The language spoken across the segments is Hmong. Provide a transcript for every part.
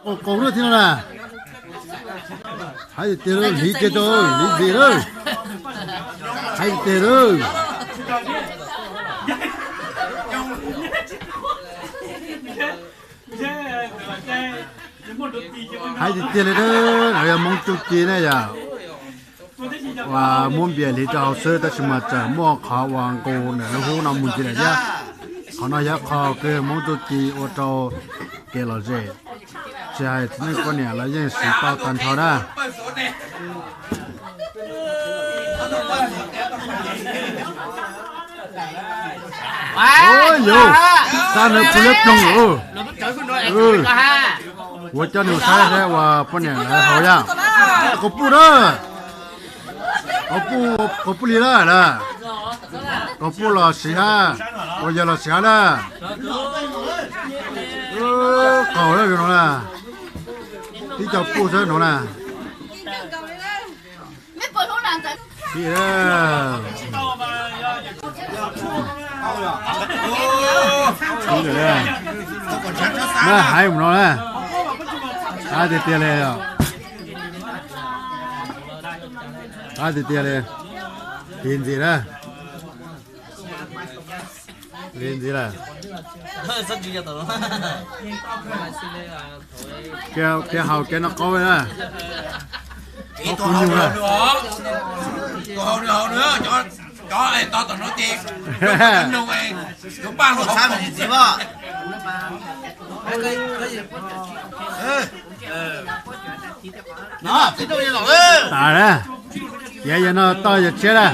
Qaus qaus lawm thiab no na. Hais tiag tiag lawm, hliv kiag tau, hliv ntxiv lawm. Hais tiag tiag lawm. Hais tiag tiag li na, no yog Hmoob Txuj Ci na yom. Uas muab npias hliv rau hauv xwb tab sis mas tseem muaj qhov uas nqus ntawm lub hub no mus ntxiv lawm thiab. Qhov no yog qhov kws Hmoob Txuj Ci ua rau kev lom zem, tsis hais txiv neej poj niam los yeej siv tau tag nrho na. Yus, sab no pw liab ploog lawm. Kuv coj nws saib saib uas poj niam lawv haus yom. Qaus puj na. Qaus puj, qaus puj li lawm na. Qaus puj los siv hab, qaus yawg los siv hab na. Qaus lawm no na. Tib co puj xwb no na. Na hais mus no na. Qab tiag tiag li. Qab tiag tiag li. Hliv ntxiv na. Hliv ntxiv lawm. Kev haus kev noj qaub na. Qaub kub nyuj na. Tas na, yav yog no toj yawg tshiab na.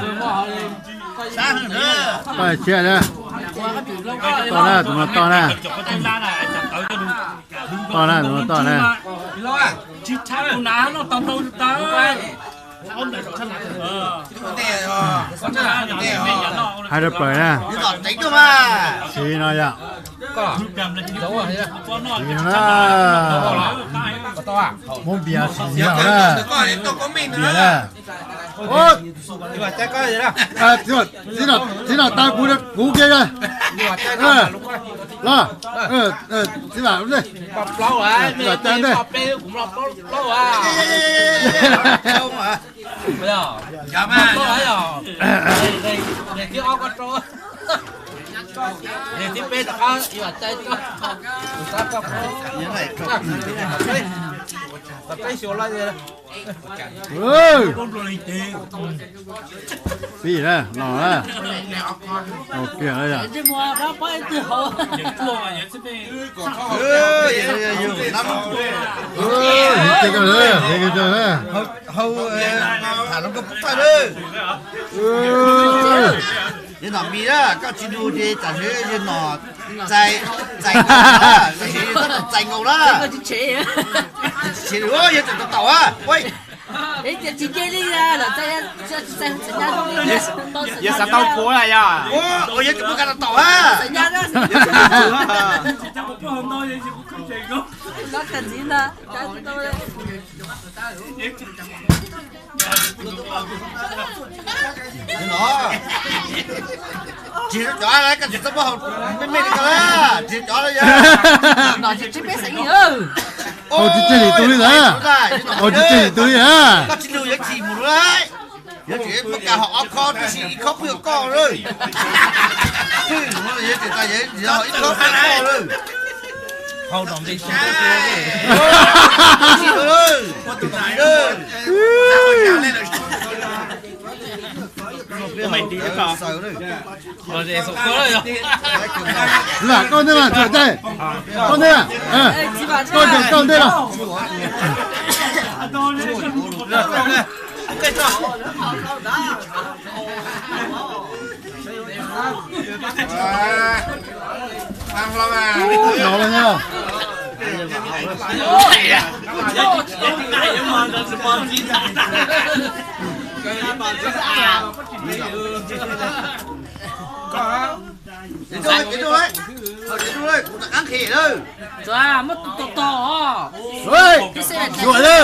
Toj yawg tshiab na. Toj na, tus no toj na. Toj na, tus no toj na. Hais rau plaws na. Siv no yom. Siv no na. Muab npias siv no na. Npias na. Txiv nom tas kuv, kuv kiag. Los, txiv nom, txiv nom tas ntej. Pib na, los na. Kiag yom. Hauv, tham hluas nkauj pub thawj lawm. Yog nom mis na, koj tsis lug ces tam sim yog nom txais, txais nkaus na, txais nkaus na. Tsis tshev, yog tseem tau taum a. Yog xav tau kuv na yog. Yog tseem muaj koj tau taum a. Tsis cov, koj tsis txhob muab haus me me li ko, tsis cov li yog. Haus tsis tseg li tus li ntawd. Haus tsis tseg li tus li ntawd. Koj tsis lug yuav chim mus lawm. Yuav tsum muab kav haus ob khob tab sis ib khob pheej yog koj lawm. Pheej yuav tsum tas yuav haus ib khob pheej yog koj lawm. Haus nom npe Koj ntej mas, koj ntej, koj ntej los. No los na. Muab tus tog tog os. Yuam le.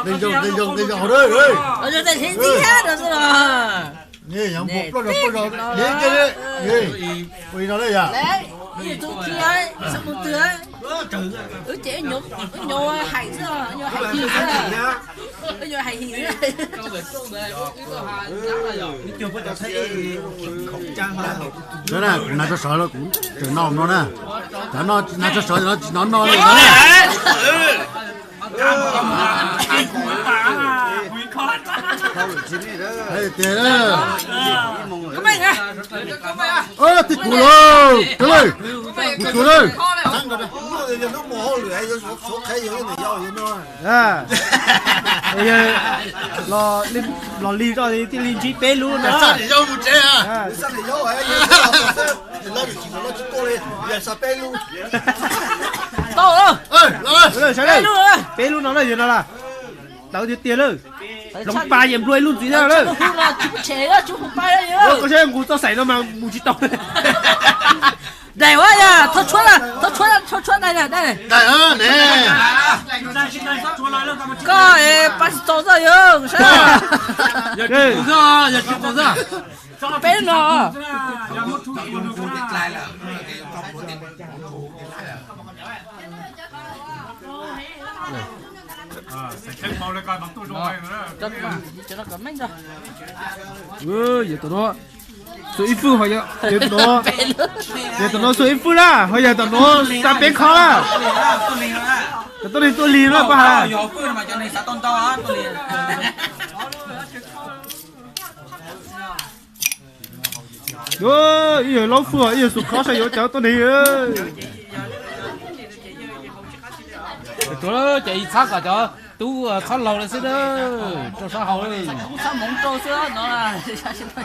Nqi zoo, nqi zoo, nqi zoo hauv na. Nqi yog muag plaub zog plaub zog, nqi cia li. Ua li no na yom. Tus twg, tus twg. Wb ces wb nyuam hais xwb, wb nyuam hais him xwb, wb nyuam hais him xwb. Kuv hnav tsho sov los kuv tseem noj no na. Cov no hnav tsho sov no tsis hnov no li no na. Tiag, tib kuv lauj, kuv lauj. Los li zoj thiaj li ntsib peb lub no. Peb lub no na yog no las. Tawv tiag tiag lawm. Hloov pas yeej nplua ib lub ntxiv na lawm. Koj saib nqus txoj xaim no mas mus tsis tau. Daim ua yog thov tshuab, thov tshuab, thov tshuab daim na, daim. Koj pas tsis tau txoj yog. Peb no. Yog tom no xuas ib fwj ho yog, yog tom no, yog tom no xuas ib fwj na ho yog tom no xa peb khob na. Cov tuab neeg tuaj lig na pab has. Ib yawg laub fwj ib yawg xuas khob saib yuav cov tuab neeg. Tuav cov ib txhab kom cov tub txhob laug li xwb na. Rau sab hauv li.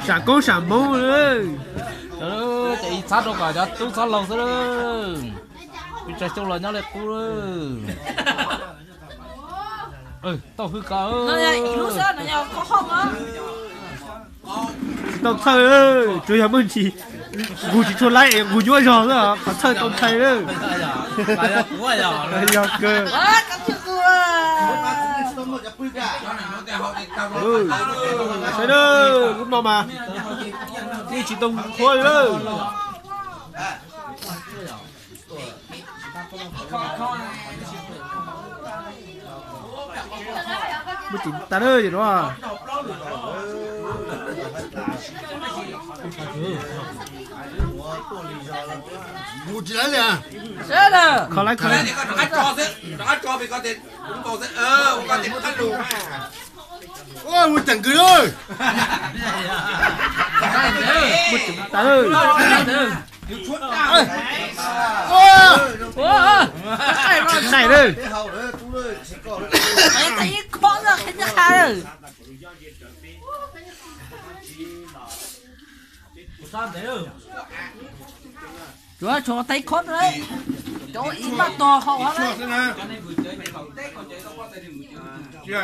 Sam koob sam hmoov. Cov ib txhab rau kom cov tub txhob laug xwb. Peb tsav xyoo los nyob li qub. Tau hwj ko. Tsis tau txhawj, tsuas yog muaj ntsis nqus tsis tshua laib es nqus nyuaj zog xwb, qhov txhawj tau ntshai lawm. Yog kawg. Saib lub no mas yeej tsis tau qhuav li lawm. Muaj tseem tas lawm no. Mus tsis laib li. Kho laib kho laib. Ua, mus ceem kws lawm. Mus ceem tas lawm. Saib lawm. Tsuav tshuav tais khob na, cov ib maj tog hau hab.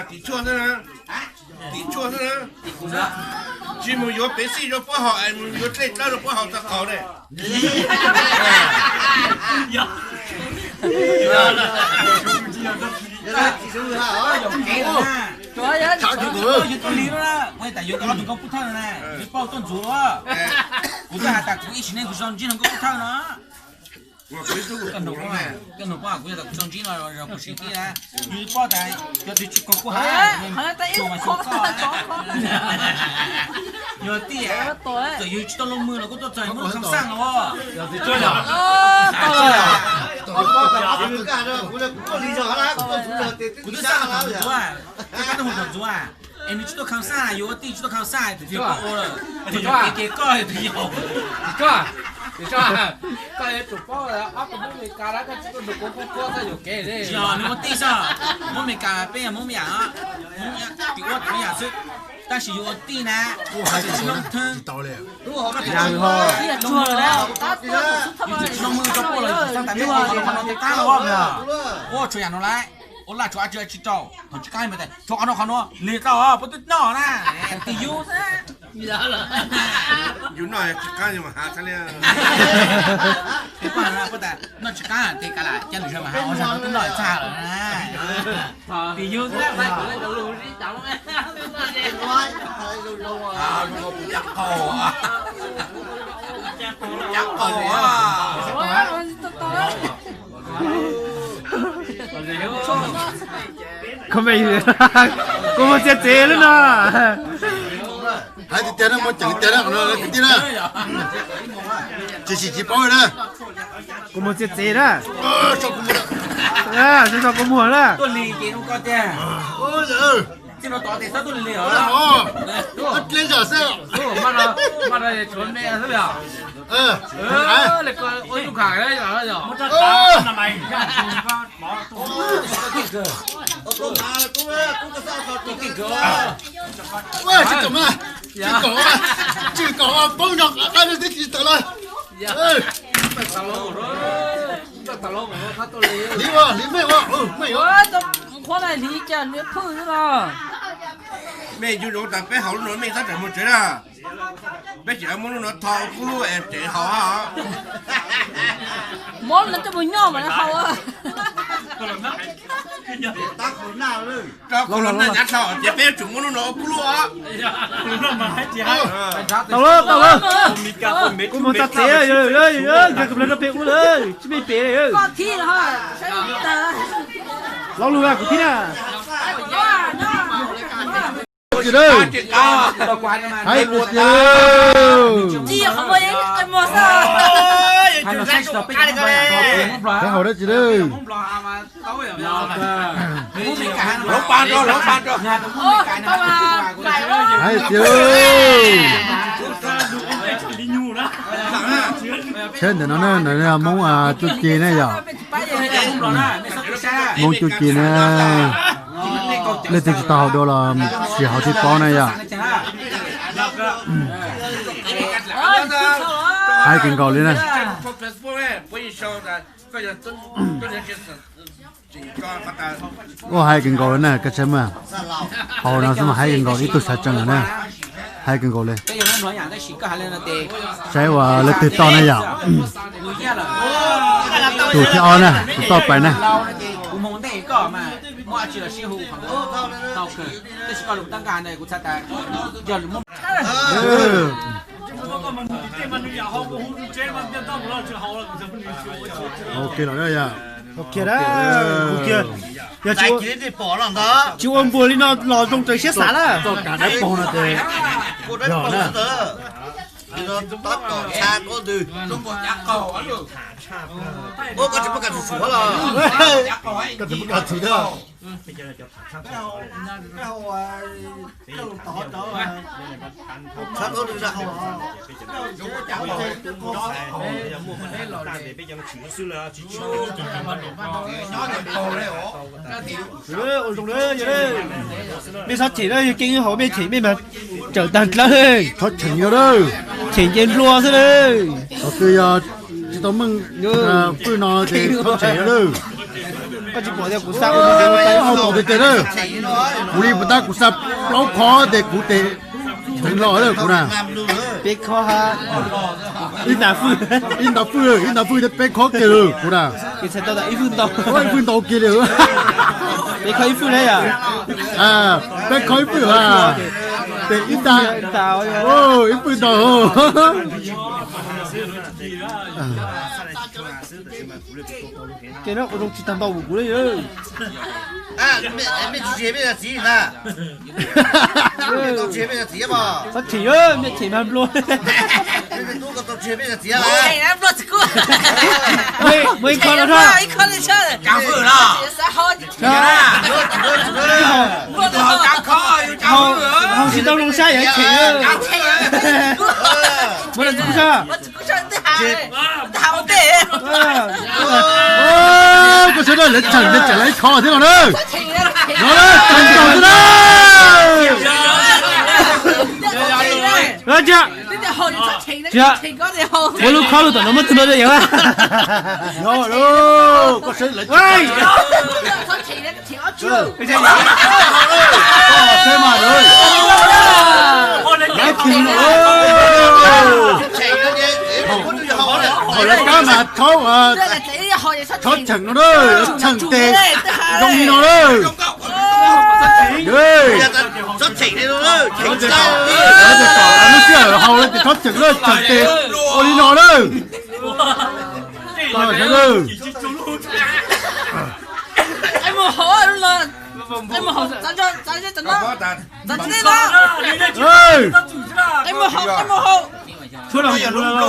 Tim tshuaj xwb na, tim tshuaj xwb na. Tsis mus yuav pev xij rau puab haus es mus yuav dlej dawb rau puab haus tag qaug ne. Yog tuaj lig na, ua tas yuav tau ob tug nkauj pub thawj na, yuav pauj tuaj ntxuav. Kuv twb has tas kuv ib sim neej kuv tsis tau ntsib nkauj pub thawj no. Koj nug, koj nug pab kuv, yog tas kuv tsis tau ntsib no, kuv sim tib na. Yus pauj tas cov twg tsis kaug kuj has, yus mas xyov koj. Yog tias txawm yus tsis tau lub mws los kuj tuaj txog muab kham xaj los. Kuv twb xaj los thaum ntxuav, koj twb hu thaum ntxuav. Es nws tsis tuaj kham xaj, yus ua tij tsis tuaj kham xaj, tus twg koj ua lawm, tus yog kev ces koj, tus yog. Koj yuav tsum paub ob tug Hmoob Amelikas na, koj tsis tuaj nrug kuv qhuab qhuab txoj yuam kev li. Tsis yog, nws ua tij xwb, Hmoob Amelikas peb yog Hmoob me yam, Hmoob tim ua tim me yam xwb. Tab sis yus ua tij na, koj tsis noj thwb, yus tsis noj mws rau puab los yus tsis xav tas peb ua qhov no qhov no tej qab los. Ua tshuav yam no lawm, ua laj tshuav dab tsi dab tsi rau, thaum tsis qab mas tias tshuav qhov no qhov no li tau puab twb noj na. Tig yus xwb. Yus noj tsis qab yus mas hav txhaj li. Puab tas noj tsis qab tej kav lam coj nws zog mas hav, ua zog no twb noj txhaj lawm na. Tig yus xwb. Cab qaug, cab qaug. Koj me, koj muag txiav txev lub no. Hais tiag tiag na, muab ceev tiag na, kwv tij na. Tsis tsis tsis paub na. Koj muag txiav txev na. Tsis tso koj muag na. Tsis kom, tsis kom, poob nrog qab qab twb tsis tawm lawm. Hliv, hliv mej, mej. Qhuab na, hliv cas hliv phwj xwb los. Mej ncu ntsoov tas peb haus lub no mej tab tom mus tsev na. Peb tseem muab lub no tho kub lub es tsev haus. Muab no coj mus nyoj mas haus. Rau qhov los noj nyav dhau ces peb yuav tsum muab lub no ua kub lub os. Tau lawm, tau lawm. Kuv mus txog tsev, nkag kom plawg rau pem ub lawm, tsis mej pem lawm. Los lug kuv thib na. Tsis dawb. Hais tiag tiag. Hais hauv dab tsi dawb. Hais tiag. Saib ntawm no na, ntawm no Hmoob cuab ci ne yom. Hmoob cuab ci ne. Leej twg tsis tau haus dua los sim haus thiaj paub na yom. Hais kawg nkaus li na. Ua hais kawg nkaus li na, koj saib mas. Haus no xwb mas hais kawg nkaus, ib tug xav tsees lawm na. Hais kawg nkaus li. Saib ua leej twg toj na yom. Tus thib ob na, tus toj pais na. Ok los na yom. Ok, yog tsis ua npuas li no los zoo raws siab xav na. Txoj kav dawb paug no ces yog na. Koj tsis muaj kas txhum thiab. Mej txhob cheem, yog keej haus mej cheem mej mas tsawm tag dlawb. Txhob cheem yog lawm. Cheem nce nplua xwb lawm. Qhov twg yog tsis tau meej fwj no ces txhob cheem yog lawm. Koj tsis pom tias kuv xa ua haus tau tiag tiag lawm. Kuv li puas tab kuv xa plaub khob ces kuv tes dheev los lawm kuv na. Peb khob ha. Ib nta fwj, ib nta fwj, ib nta fwj thiab peb khob kiag lawm kuv na. Ib fwj ntau, ib fwj ntau kiag li. Peb khob ib fwj na yom. Peb khob ib fwj ha. Tes ib nta, ib fwj ntau. Ces no ua zoo tsis tag ntau kuv li. Mej tsis txiv mej txiv na. Tsis txiv mej txiv mas. Tub ko tau tsis mej txiv. Muaj ib khob no na. Haus tsis tau zoo saib yog cheem. Muab no tsis kub sab. Koj saib na, lawv tseem, lawv tseem lawv ib khob thiab no na. No na, tseem tau thiab na. Tsis, tsis, muab lub khob lug tom no muab tug no rau yawg. No, koj saib lawv tseem. Saib mas, lawv tseem no. Haus lawv kab mas txhob, txhob cheem no na, cheem tes zoo li no na. Lub sij hawm haus lawv ces txhob cheem na, cheem tes ua li no na. Koj saib na.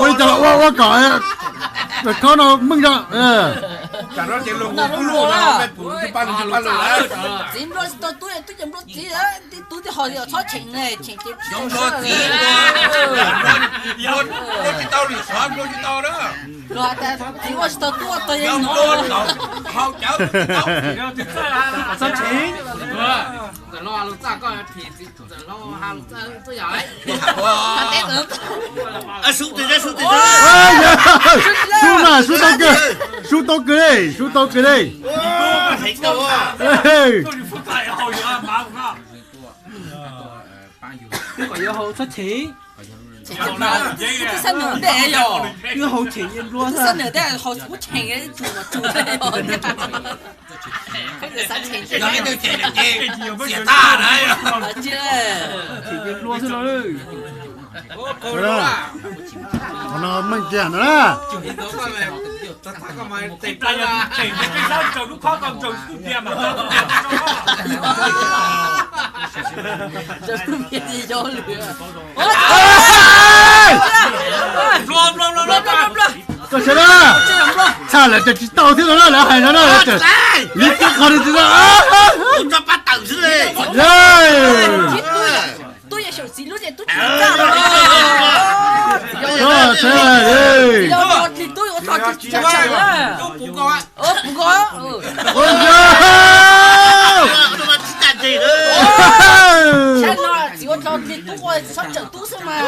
Ua cas ua ua kom koj no meej zog. Txiv nplua tsis tau tub, tub ces nplua txiv, tub tsis ho txhob cheem ne, cheem ces txiv ua tsis tau lwm xyov nplua tsis tau na. Los tas txiv ua tsis tau tub ua tau yeej no. Txawm los txaj koj phim txiv, txawm los ha txaj tuaj yam. Sub mas, sub tau kawg, sub tau kawg li, sub tau kawg li. Kom yuav hau txhob cheem. Twb xab nws ntej yog, twb hau cheem yeej nplua xab nws ntej hau kuv cheem tsuas tsuas. Cheem yeej nplua xwb no. Qhov no meej kiag no na. Koj saib na, txhaj lawm ces tsis tau thiab no na, lawv hais no na, lawv tseem li tib qho li tsis tau. Koj saib, txiv ua dlo dlig tub ua txhob tsawm tub xwb mas.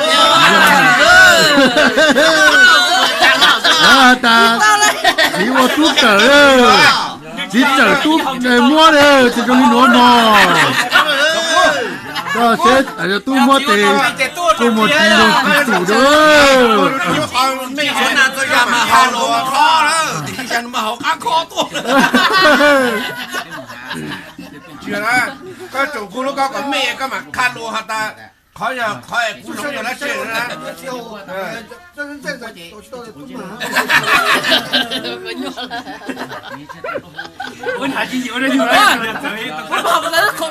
Has tas txiv ua tub tsawm, txiv tsawm tub muab li, tsis zoo li nuav mog. Koj saib, yog tub muab tes, tub muab tsis zoo tsis tus li. Koj tsoom kuv hlub koj kom mej koj mam qha lus has tas qhov yog qhov kuv hloov yog lab sij na.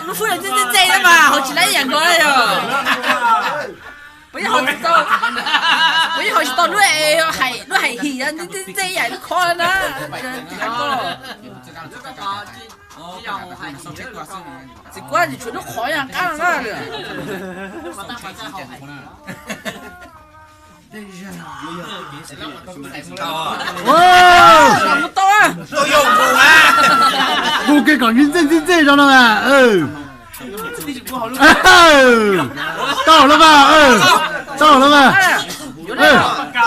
Lub suab ntse ntse mas hauv tsis laib yam nkaus yog. Puas yog hauv tsis tau, puas yog hauv tsis tau lub, lub hais him ntse ntse yam lub qhov na. Txiv kuab tsis tshuav lub qhov yog qab no na. Mus tau, mus kiag kom ntxij ntxij ntxij zoo no mas. Tau los mas, tau los mas,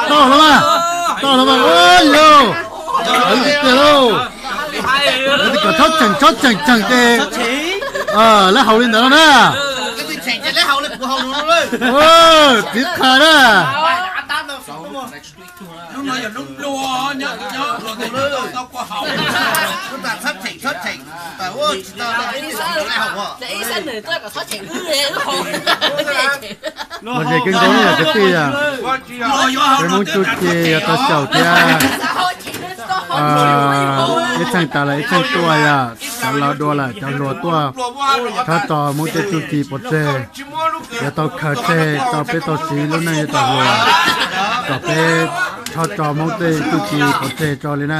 tau los mas, tau los mas. Tiag lauj, kom txhob tseem txhob tseem tseem ces lawv haus li ntawd no na. Txiv qha na. Los ces keeb koob yog kwv tij, peb Hmoob txuj ci yog tau xyaum thiab. Ib txheej tas lawm ib txheej tuaj yom, cov laus dua lawm cov hluas tuaj, txhob tso Hmoob tej txuj ci pov tseg. Yog tau khaws tseg rau peb tau siv lub neej yuav tau hluas, kom peb txhob tso Hmoob tej txuj ci pov tseg tso li na.